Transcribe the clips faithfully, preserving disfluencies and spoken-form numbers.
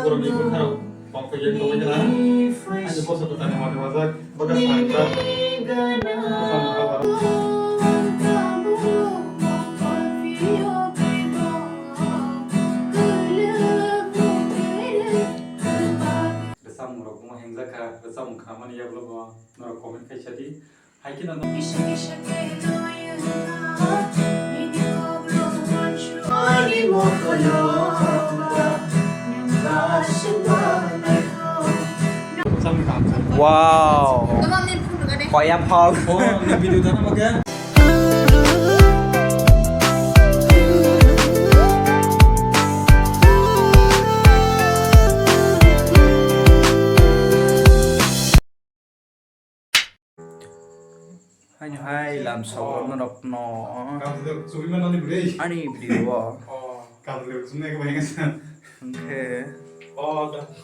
Borokni bwkharok tongthokya tongwi gana. Ani bosong kwthani mate majak bwkha sakjak. Rwchapmung rok omo hingjak kha, rwchapmung khnamani yagulo bo norok comment khai sa di. Hai kheno no- Wow. Koya phal. Oh, ni video dana mage. Haino hai lamsao norokno ani video o hwnkhe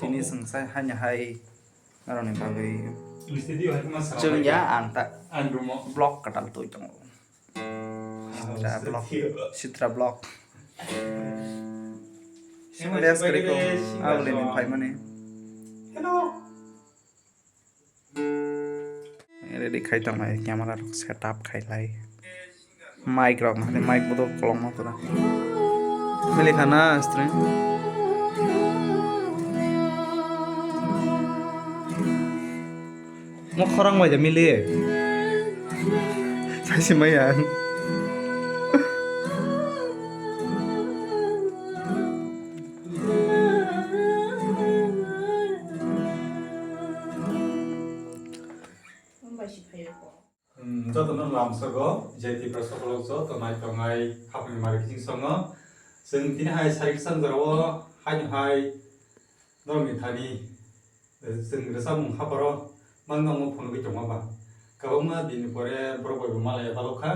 tini chwng sai haino hai norokni bagwi chwng ya ang ta vlog kwtal twi tongo. Sitra vlog, Sitra vlog. Sima rest kari ko, abole ni phai mani. Ready khai tong lai, camera rok setup khai lai. Mic rok, mane mic bodo kolom ma pura. Beli khana, string. Mo khorang bai da mili. Sai se maya. Hmm, jotono lamsogo, je Tiprasa vlog joto nai tongnai khapangni mari kiching songo. Chwng tini hai sari kwchang jorao haino hai norokni thani, eh, chwng rwchapmung haparo mangno omo phunugwi tongma ba. Kwbangma dinni pore borok bai bo malaya balokha.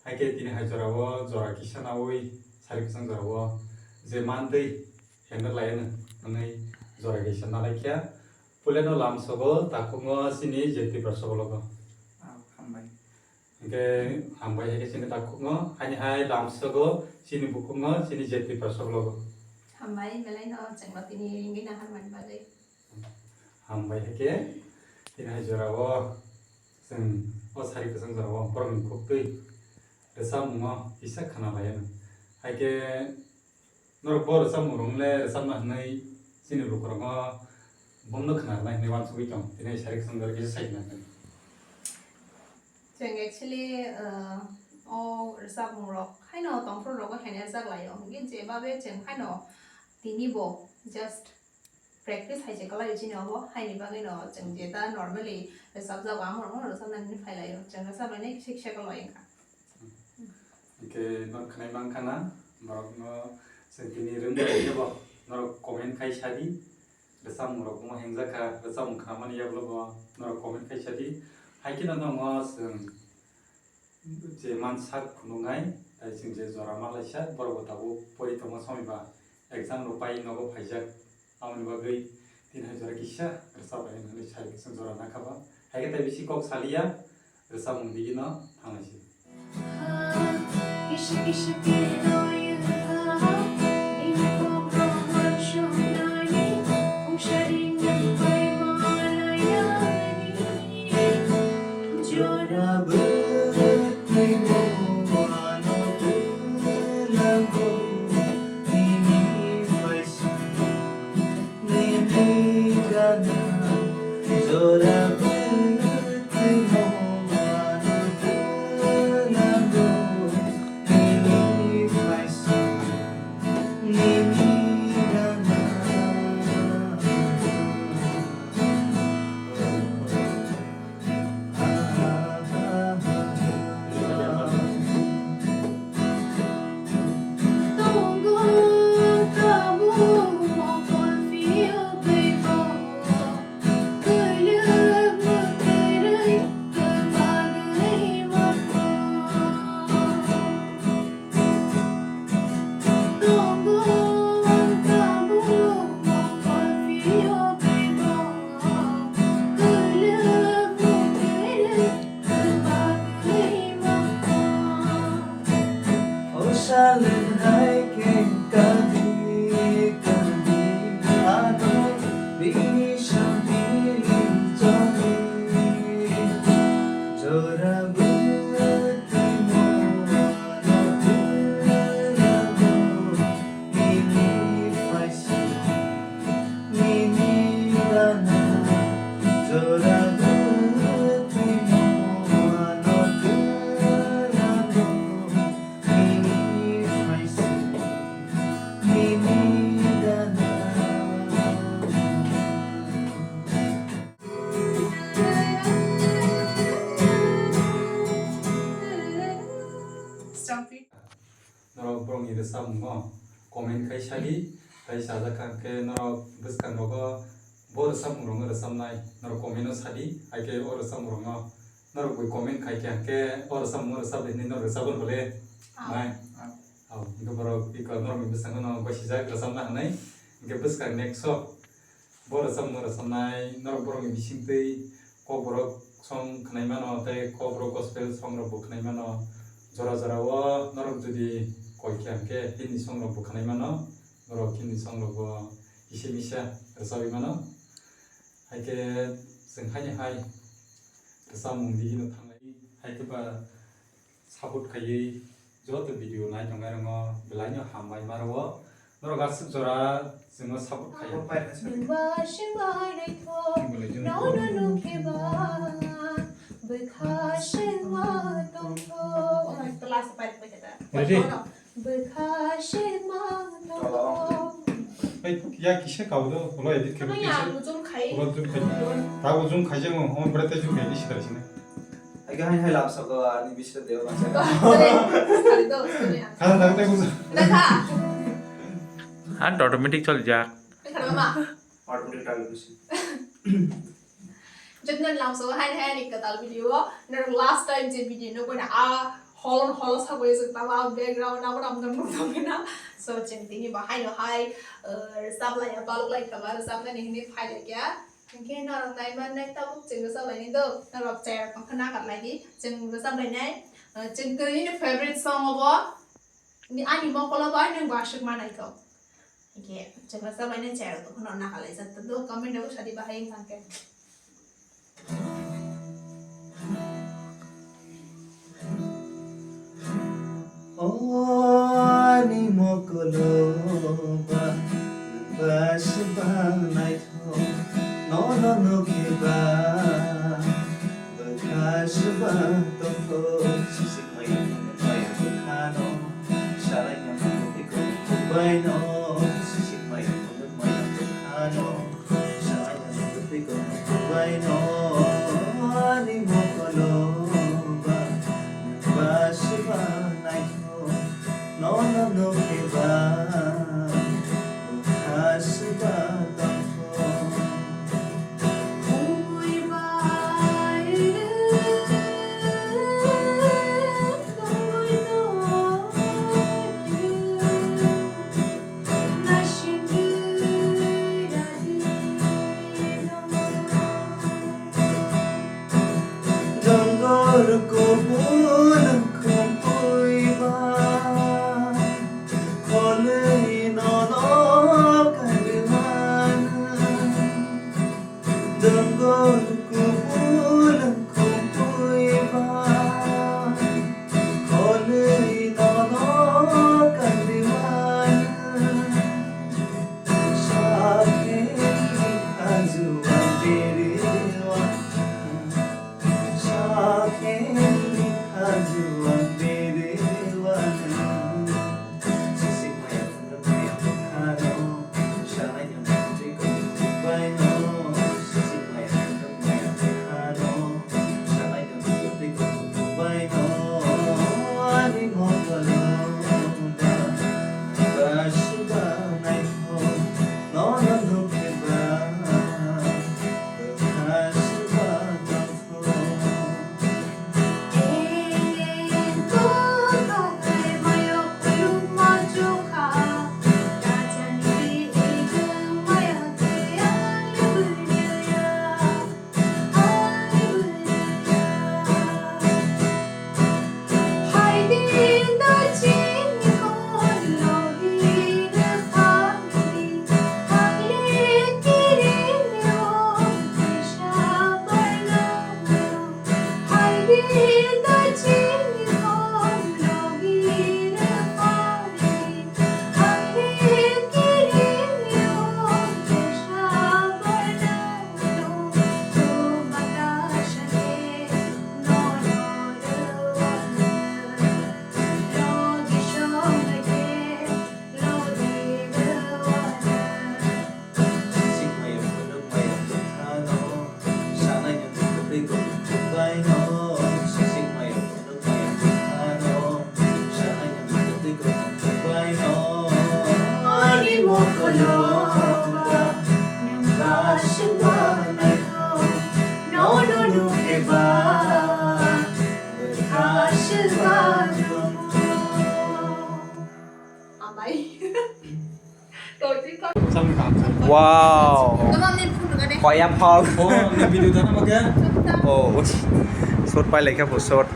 Hai khe tini hai jorao jora kisa naui sari kwchang jorao je mantwi handle laiya nang hwnwi jora kisa nalaikha. Puilano lamsogo takhukno chini je Tiprasa vlogo. Ah, hambai. Hwnkhe hambai hai khe chini takhukno, haini hai lamsogo chini bukhukno chini je Tiprasa vlogo. Hambai, belaino chwngno tini ringwi naharmani bagwi. Hambai hai khe tini hai jorao chwng o sari kwchang jorao borokni khuktwi rwchapmungo kisa khna laiya nang. Hai khe Norok bo rwchapmung rwng le rwchapna hwnwi chini lukurokno bumno khna rwnai hwnwi uansugwi tong, tini sari kwchang jora kisa sai khna hwnwi. Chwng actually, uh, o rwchapmung rok haino tongphuru rogo henajak laio, hwnkhe je babe chwng haino tini bo just practice hai se kwlaio chini obo, haini bagwino chwng jeta normally rwchapjago, amo rokno rwchapnani phai laio, chwng rwchap lainai kisa kisa kwlai wngkha. Hwnkhe norok khwnai mankha na, norokno chwng tini rwngmani khe bo norok comment khai sa di. Rwchapmung rok omo hingjak kha, rwchapmung khnamani yagulo bo norok comment khai sa di. Hai kheno norokno chwng je man sak phunuknai, tai chwng je jora ma laisa, borok bo tabuk pori tongma somoi ba exam rok pai nogo phaijak. Aboni bagwi tini hai jora kisa rwchap bai hwnwi sai kisa jora nakha ba. Hai khe tai bisi kok saliya, rwchapmung digino thanglai si. Sajak kha hwnkhe norok bwskango bo rwchapmung rokno rwchapnai norok comment o sadi, hai khe o rwchapmung rokno norok bui comment khai khe hwnkhe o rwchapmung rwchap hinwi norok rwchapgwn bole. Nai. Hwnkhe borok iko norokni bwskango no gosijak rwchapna hinwi. Hwnkhe bwskang next o bo rwchapmung rwchapnai norok borokni bisingtwi Kokborok song khwnai mano tei Kokborok gospel song rokbo khwnai mano. Jora jora o norok jodi koi khe hwnkhe Hindi song rokbo khwnai mano. Borok Hindi song rokbo kisa misa rwchapwi mano. Hai khe chwng haino hai rwchapmung digino thanglai. Hai khe ba support khaiwi joto video nai tongnai rokno belai no hambai ma rwo. Norok aswk jora chwngno support khai. Nwng ba se bai naithok, nono nukhe ba bwkha se ma tongthok. Ready? Bwkha se ma tongthok. Ei, ya kisa kau do, ulo edit khe. Ano kisa. Ya, ujung khai. Ulo ujung khai. Ta ujung khai jeng, hon bret ujung khai, isi khai sini. Ai, hai, hai, lap sako, ani bisir deo, bangsa. Sorry, sorry, sorry. Kha, kha, kha, kha. Udah, kha. An automatic chol jak. Kha, kha, ma. Automatic target bisi. Jotno lamsao hai hai ni kwtal video o. Norok last time je video no koina a holon holo sabo je tama background abo nam nam nam na. So chwng tini ba hai no hai, eh, rwchap lai ya, balok lai kha ba rwchap nani hinwi phai lai ya. Hinkhe norok nai man nai tabuk chwng rwchap lai ni do. Norok chayar tong kha na kar lai di. Chwng rwchap lai nai. Eh, chwng tini ni favorite song obo. Ni ani mokolo bai nwng bo aswk ma naithok. Hingke chwngno chabaino chayaro tongphano nakalaijak tongdo, comment rok sadi bahai wngkha khe. O ani mokolo ba, ba aswk ba naithok, nono nukhe ba, bwkha aswk ba tongthok, sisik maya maya bwkhano. Salai no nugwi kok kubai no, sisik mai no nugwi mai no bwkhano. Salai no nugwi kok kubai no, ani mokolo ba, ba siba naikho, nono nugwi ba, bwkha siba tongkho. Jongol kubun khumpuiba, kholwi nono kailima. Wow. Koya phal. Oh, ni video dana mage? Oh, shot pai lekha bo shot.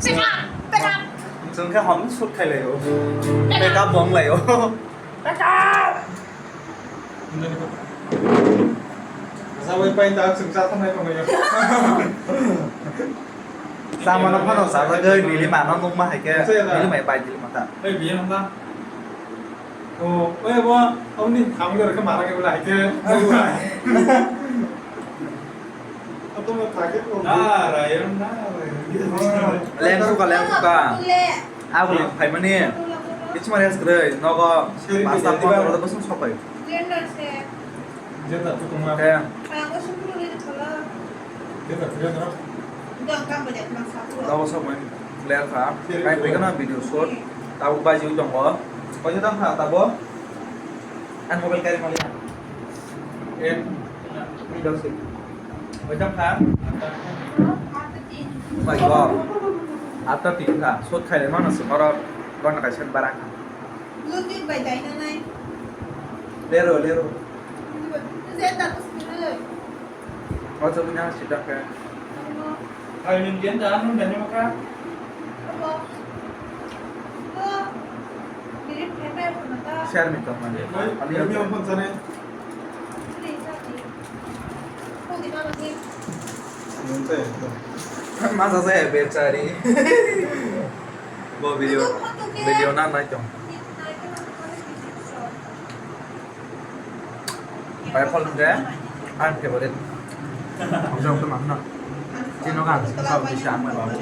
Pick up, pick up. Chwng khe hom shot khai laio. Pick up bong laio. Pick up. Sabai pai ta chwng cha thanai tong laio. Samano phano sajagwi nili mano nungma hai khe nili mai pai nili mata. Oi biya nang ta. Oh, oi bo, aboni khamung rwkhe mara khe bwlai khe. Abo no thake ko. Na, Rayon, na, Rayon. Lem suka, lem suka. Aku lem phaimani. Kichma res gre, nogo. Pasta pon, oro bosong sopai. Jeta tu kuma. Kaya. Jeta tu jeta. Nogo sopai. Clear kha. Kai phaikhe no video shoot. Tabuk baji tongo. Koisa tang kha tabo. Ang mobile kari mali. Eh. Ni dok sih. Koisa kha. Bai go. Ata tin kha. Shoot khai le mano se oro. Gon kai sen barang. Lungit bai dai na nai. Lero, lero. Jeta tu sini. Kau coba ni sidak ke. Hai, min gen dah, nun dah ni maka. Share ni kau mana? Ani yang pun sana. Masa saya bercari. Bo video, video na nai tong. Pai phol hwnkhe ang favorite. Ang jok to mangno. Chino kan sa bisa ang mai babu.